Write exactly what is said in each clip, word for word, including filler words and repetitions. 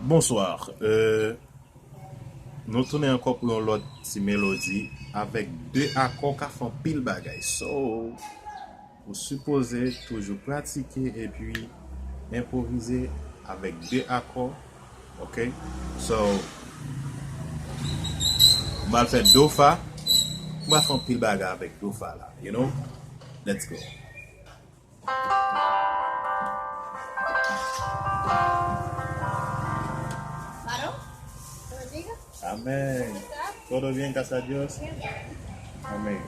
Bonsoir. Euh, nou tounen ankò pou yon lòt ti melodi avèk de akò ka fè anpil bagay. So, ou sipoze toujou pratike epi enpwovize avèk de akò. Ok? So, m al fè do fa. M al fè anpil bagay avèk do fa la, you know? Let's go. Amén. Todo bien, gracias a Dios. Amén.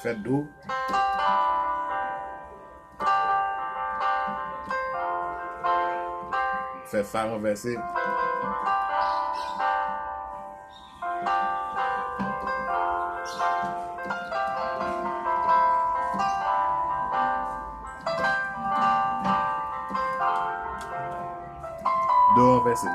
Fè do. Fè fa ranvèse. Do ranvèse.